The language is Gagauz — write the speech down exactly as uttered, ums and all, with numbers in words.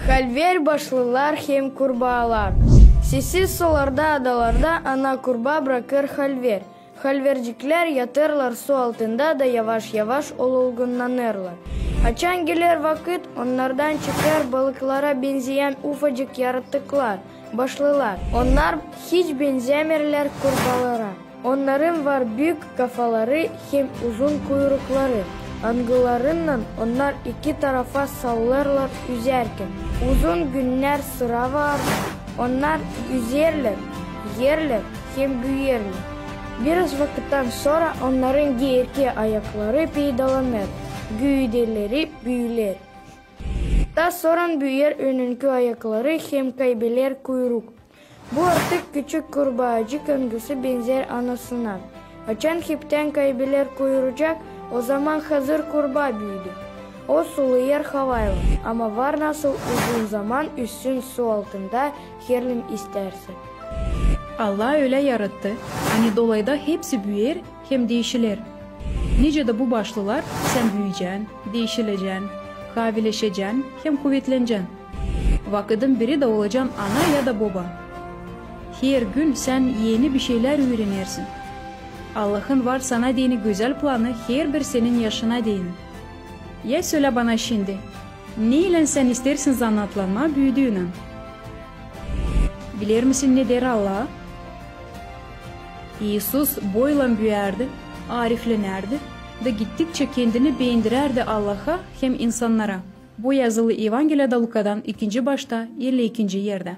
Halver başlılar hem kurbaalar. Sessiz sularda, adalarda ana kurbaa brakêr halver. Halverciklär yatêrlar su altında da yavaş-yavaş olgunlanêrlar. Açan geler vakıt, onnardan çıkêr balıklara benzeyän ufacık yaratıklar, başlılar. Onnar hiç benzämeerlär kurbaalara. Onnarın var büük kafaları hem uzun kuyrukları, angılarınnan onnar iki tarafa sallêrlar üzärkän. Uzun günnär sıra var, onnar üzerlär, erlär hem büüyerlär. Biraz vakıttan sora onnarın geerki ayakları peydalanêr, güüdeleri büüyür. Ta soran büüyer önünkü ayakları hem kaybeler kuyruk. Bu artık küçük kurbaacık, angısı benzär anasına. Açan heptän kaybeler kuyrucak, ozaman hazır kurbaa büüdü. O suluyêr havaylan, ama var nasıl uzun zaman üssün su altında, herliim istärsä. Allah ölä yarattı, ani dolayda hepsi büüyer hem diişiler. Nicä dä bu başlılar, sän büüyecän, diişilecän, kaavileşecän hem kuvetlenecän. Vakıdın biri dä olacan ana ya da boba. Her gün sän eni bir şeylär üürenersin. Allahın var sana deyni gözäl planı herbir senin yaşına deyni. Ya sölä bana şindi, neylän sän istersin zanaatlanmaa büüdüünän? Bilersin mi, ne deer Allah? İisus boylan büüyärdi, ariflenärdi da gittikçä kendini beendirärdi Allaha hem insannara. Bu yazılı Evangeliyada Lukadan ikinci başta, elli ikinci erdä.